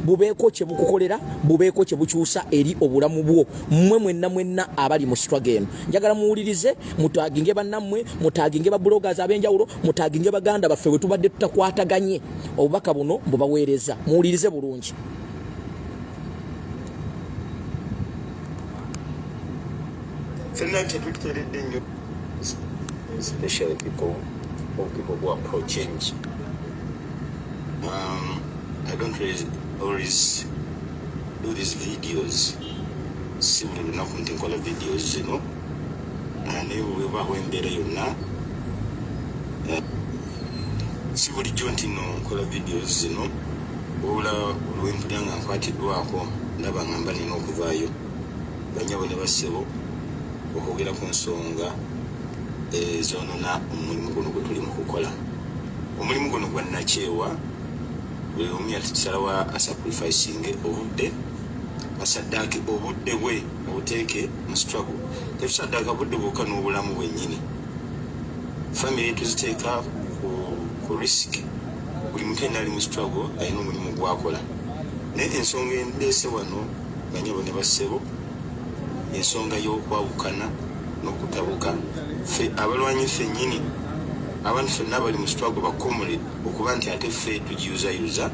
Bubeeko kye bukukolera, bubeeko kye bukyusa eri obulamu bwo. Mmwe mwenna mwenna abali mu struggle eno, njagala muwulirize, mutaginge bannammwe, mutaginge ba bloggers ab'enjawulo, mutaginge baganda baffe bwe tubadde tutakwataganye. Obubaka buno mbubaweereza, muwulirize bulungi. Ffenna tetuteredde nnyo, especially people or people who are pro change. I don't really always do these videos, si buli lunaku nti nkola videos zino, naye bwebaawo embeera yonna, si bulijjo nti no nkola videos zino, wabula olwempulira nga nkwatiddwako, ndaba nga mba nina okuvaayo, banyabo ne bassebo, okwogera ku nsonga ezoonona omulimu guno gwe tuli mu kukola. Omulimu guno gwa nakyewa, buli omu yatusalawo asacrificinge obudde, asaddaake obudde bwe obuteeke mu struggle. Tetusaddaaka budde bwokka, n'obulamu bwennyini. Family tuziteeka ku risk. Buli muntu yenna ali mu struggle alina omulimu gwakola, naye ensonga endeese wano, banyabo ne bassebo, ensonga y'okwawukana n'okutabuka ffe abalwanyi ffennyini, abantu ffenna abali mu struggle, bacomrade, okuba nti ate ffe tugiyuzayuza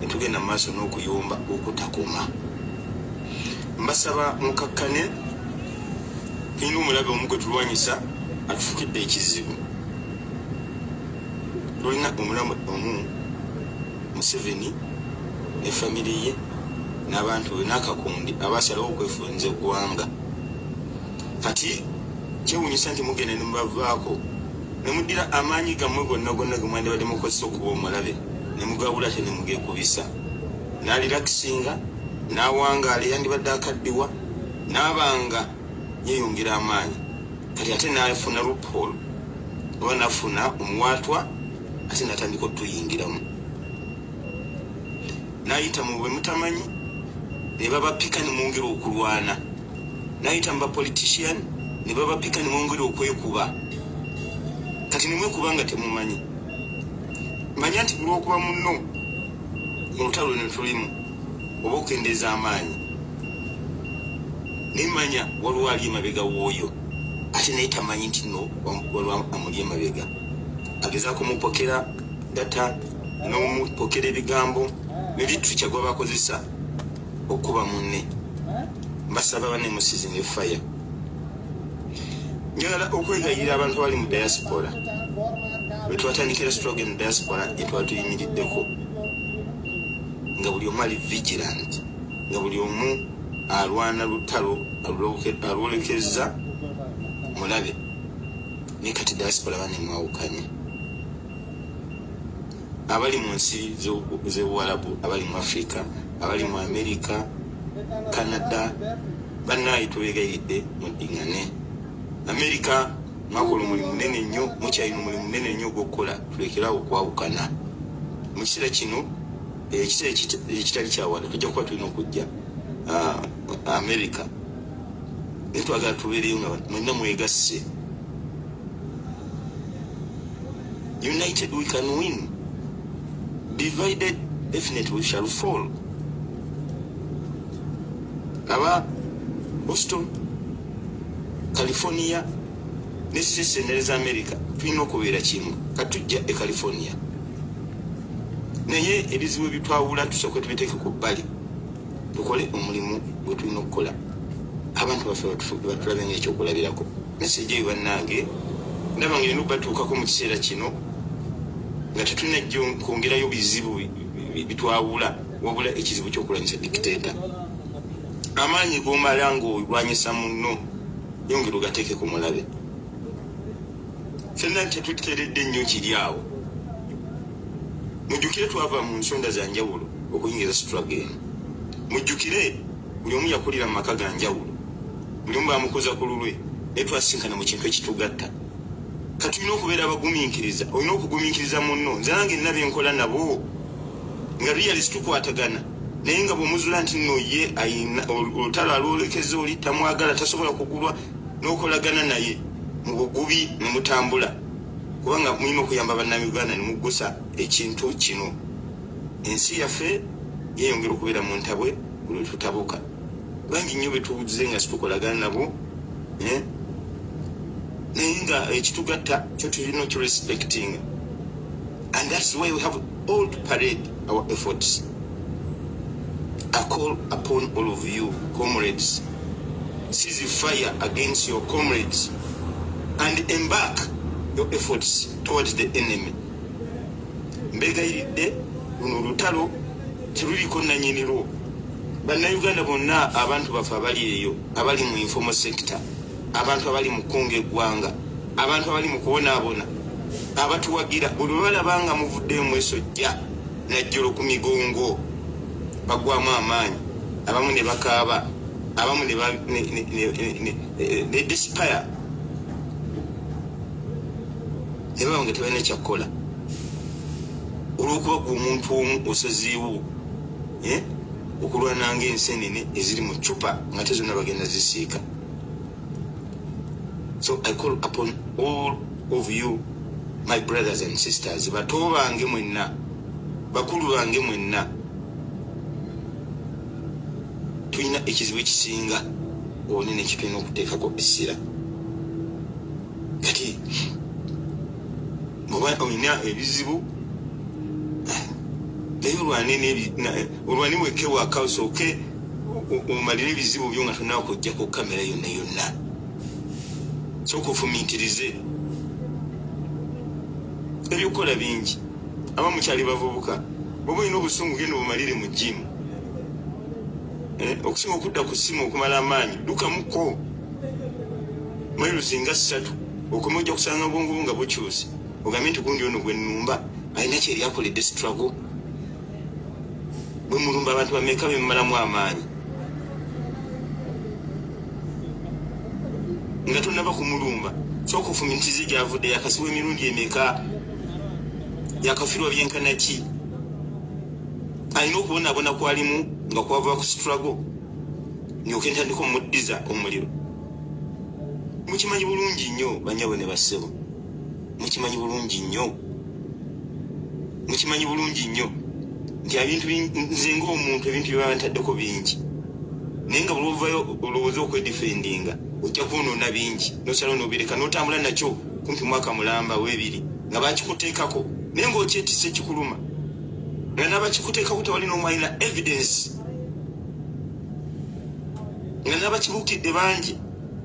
ne tugenda mu maaso n'okuyomba okutakoma. Mbasaba mukakkane. Tulina omulabe omu gwe tulwanyisa atufukidde ekizibu. Tulina omulabe omu, Museveni ne famire ye n'abantu be n'akakundi abasalawo okwefunza eggwanga. Kati kyewunyisa nti mugenda ne mubavaako ne muddira amaanyi gammwe gonna gonna ge mwandibadde mukozesa okuba omulabe ne mugawula, ate ne mugeekubisa n'alirakisinga n'awangaala eyandibadde akaddiwa n'abanga yeeyongera amaanyi. Kati ate n'afuna loophole oba n'afuna omuwaatwa, ate n'atandika otuyingiramu, n'ayita mu bwe mutamanyi ne babapika ne mwongera okulwana, n'ayita mu bapolitician ne babapika ne mwongera okwekuba. Kati ne mwekuba nga temumanyi. Manya nti kulwokuba munno mu lutalo luno tulimu oba okukendeeza amaanyi, naye manya waliwo ali emabega w'oyo, ate naye tamanyi nti no waliwo amuli emabega agezaako mupokera data n'omupokera ebigambo ne literature gwe bakozesa okuba munne. Mbasaba bane musizinga fire. Njagala okwegayirira abantu abali mu diaspora. Bwe twatandikira struggle mu diaspora, etwali tuyimiriddeko nga buli omu ali vigilant, nga buli omu alwana lutalo alwolekezza mulabe, naye kati diaspora bane mwawukanye. Abali mu nsi z'Obuwalabu, abali mu Africa, abali mu America, Canada, bannaaye tubegayiridde muddiŋŋane. America mwakola omulimu munene nnyo, mukyalina omulimu munene nnyo ogw'okukola. Tulekerawo okwawukana mu kiseera kino, ekiseera ekitali kyawala tujja kuba tulina okujja America, naye twagala tubeereyo nga mwenna mwegasse. United we can win, divided definitely we shall fall. Aba Boston, California ne states endala za America, tulina okubeera kimu. Katujja e California, naye ebizibu ebitwawula tusooke tubiteeke ku bbali, tukole omulimu gwe tulina okukola, abantu baffe batulabe nga ekyokulabirako. Message eyo, bannange, ndaba nga erina okubatuukako mu kiseera kino nga tetulina kwongerayo bizibu bitwawula, wabula ekizibu ky'okulwanyisa dictator. Amaanyi g'omala ng'olwanyisa munno, yongera ogateeke ku mulabe. Ffenna tetuteredde nnyo kiri awo. Mujjukire twava mu nsonda za njawulo okuyingiza struggle eno. Mujjukire buli omu yakulira mu maka ga njawulo, buli omu bamukuza ku lulwe, naye twasinkana mu kintu ekitugatta. Kati tulina okubeera abagumiikiriza. Olina okugumiikiriza munno. Nze nange nina byenkola nabo nga really situkwatagana, naye nga bw'omuzula nti nno ye ayina olutalo alwolekeza oli tamwagala, tasobola kugulwa, n'okolagana naye mu bugubi ne mutambula, kubanga mulina okuyamba Bannayuganda ne muggusa ekintu kino. Ensi yaffe Yeyongera okubeera mu ntabwe buli lwetutabuka. Bangi nnyo betuwulize nga situkolagana nabo, eh? Naye nga ekitugatta kyo tulina okirespecting, and that's why we have all to parade our efforts. I call upon all of you comrades, seize fire against your comrades and embark your efforts towards the enemy. Mbegayiridde, luno olutalo teruliko nanyini lwo. Bannayuganda bonna, abantu baffe abali eyo, abali mu informal sector, abantu abali mu kkunga eggwanga, abantu abali mu kubonaabona, abatuwagira, buli lwe balaba nga muvuddeyo mwesojja najjolo ku migongo, bagwamu amaanyi, abamu ne bakaaba, abamu ne despair, ne baba nga tebalina kyakukola olw'okuba gwe omuntu omu osazeewo okulwana ng'ensenene eziri mu ccupa nga te zonna bagenda zisiika. So I call upon all of you, my brothers and sisters, bato bange mwenna, bakulu bange mwenna, tulina ekizibu ekisinga obunene kitulina okuteekako essira. Kati oba olina ebizibu, naye olwane weke waka, osooke omalire ebizibu byo nga tonaba kujjako kamera yonna yonna. Sooka ofumiitirize, ebyokukola bingi. Aba mukyali bavubuka, bwoba olina obusungu, genda obumalire mu jimu okusinga okudda ku ssimu okumala amaanyi. Dukamuko mairuzi nga 3, okome, ojja kusanga bwongo nga bukyuse, ogambe nti gundi ono gwe nnumba alina kyeri akoledde struggle. Bwe mulumba abantu bameka bemumalamu amaanyi nga tonaba kumulumba? Sooka ofumitize gyavudde, yakasibwa emirundi emeka, yakafirwa byenkana ki, alina okubonaabona kwalimu nga kwava ku struggle, nyoke ntandika omuddiza omuliro. Mukimanyi bulungi nnyo, banyabo ne bassebo, mukimanyi bulungi nnyo, mukimanyi bulungi nnyo nti ebintu nze ng'omuntu ebintu bye baba ntaddeko bingi, naye nga buli olowooza okwedefendinga ojja kwonoona bingi, nosalawo nobireka notambula nakyo kumpi mwaka mulamba webiri nga bakikuteekako, naye ng'okyetisa ekikuluma nga nabakikuteekako tewali n'omu alina evidence, nga nabakibuukidde bangi,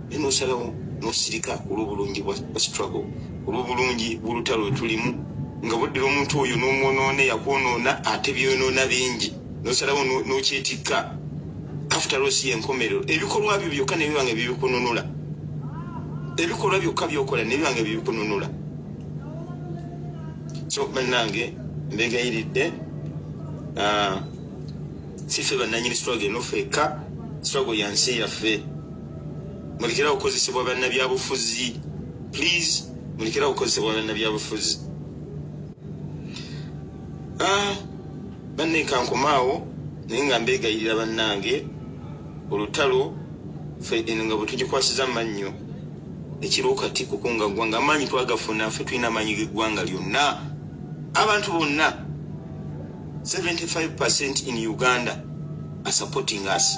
naye nosalawo nosirika olw'obulungi bwa struggle, olw'obulungi bw'olutalo lwe tulimu, nga buddira omuntu oyo n'omwonoona yakwonoona ate byonoona bingi, nosalawo n'okyetikka. After all, si yenkomerero. Ebikolwa byo byokka nebiba nga byebikununula, ebikolwa byokka byokola nebiba nga byebikununula. So bannange, mbegayiridde, si ffe bannanyini struggle eno ffekka, struggle ya nsi yaffe. Mulekerawo okukozesebwa bannabyabufuzi, please, mulekerawo okukozesebwa bannabyabufuzi. Banne, kankomaawo, naye nga mbegayirira bannange, olutalo ffe eno nga bwe tugikwasiza mannyo ekiro kati kukunga ggwanga, amaanyi twagafuna ffe, tulina amaanyi g'eggwanga lyonna. Abantu bonna 75% in Uganda are supporting us,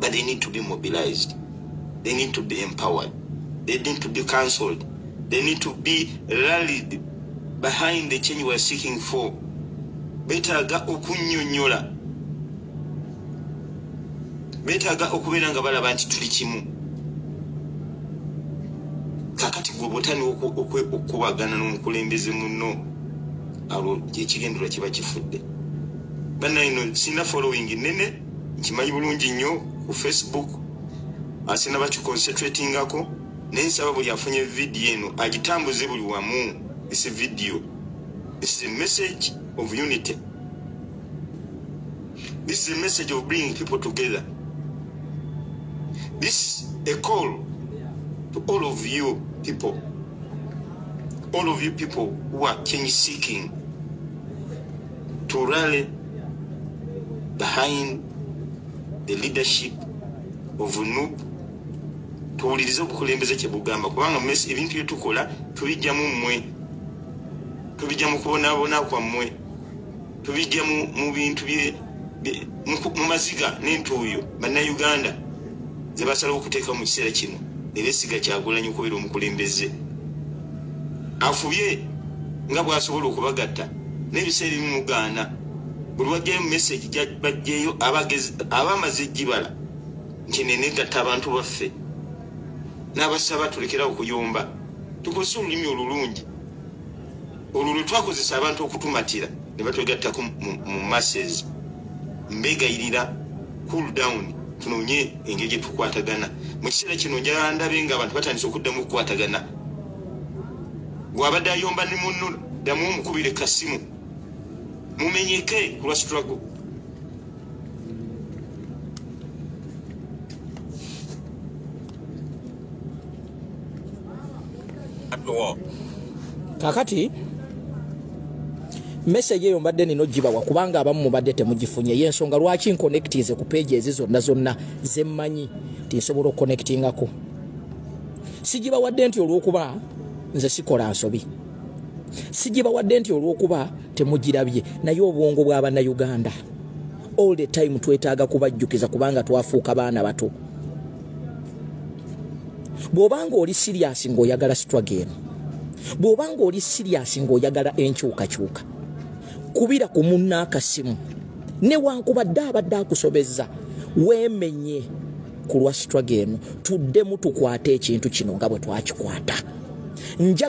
but they need to be mobilized, they need to be empowered, they need to be counseled, they need to be rallied behind the change we are seeking for. Beetaaga okunnyonnyola, beetaaga okubeera nga balaba nti tuli kimu. Kakati gwe bwotandika okukubagana n'omukulembeze munno, alwo ekigendererwa kiba kifudde. Bannayino, sina following nene, nkimanyi bulungi nnyo ku Facebook, sina bakiconcentratingako, naye nsaba buli afunye vidiyo eno agitambuze buli wamu. This video, this is a message of unity, this is a message of bringing people together, this is a call to all of you people, all of you people who are change seeking, to rally behind the leadership of NUP. Tuwulirize obukulembeze kye bugamba, kubanga ebintu bye tukola tubijjamu mmwe, tubijja mu kubonaabona kwammwe, tubijja mu bintu bye Mu maziga n'entuuyo Bannayuganda ze basalawo okuteeka mu kiseera kino ne beesiga Kyagulanyi okubeera omukulembeze, afubye nga bw'asobola okubagatta n'ebiseera ebimu mugaana. Buli wajjayo message bajjeyo aba amaze ejjibala nti nenegatta abantu baffe, n'abasaba tulekerawo okuyomba, tukozese olulimi olulungi olwo lwe twakozesa abantu okutumatira ne batwegattako mu masses. Mbegayirira, cool down, tunoonye engeri gye tukwatagana mu kiseera kino. Njagala ndabe nga abantu batandise okuddamu okukwatagana. Bw'abadde ayomba ne munno, ddamu omukubire kasimu, mumenyeke ku lwa struggle. Kakati message eyo mbadde nina ogibawa kubanga abamu mubadde temugifunye. Yensonga lwaki nconnectinze ku page ezi zonna zonna zemmanyi nti nsobola okuconnectingako. Sigibawadde nti olw'okuba nze sikola nsobi, sigibawadde nti olw'okuba temugirabye, naye obwongo bw'Abannayuganda all the time twetaaga kubajjukiza kubanga twafuuka baana bato. Bw'obanga oli serious ng'oyagala struggle eno, bw'obanga oli serious ng'oyagala enkyukakyuka, kubira ku munna akasimu newankubadde abadde akusobezza, weemenye ku lwa struggle eno, tuddemu tukwate ekintu kino nga bwe twakikwata.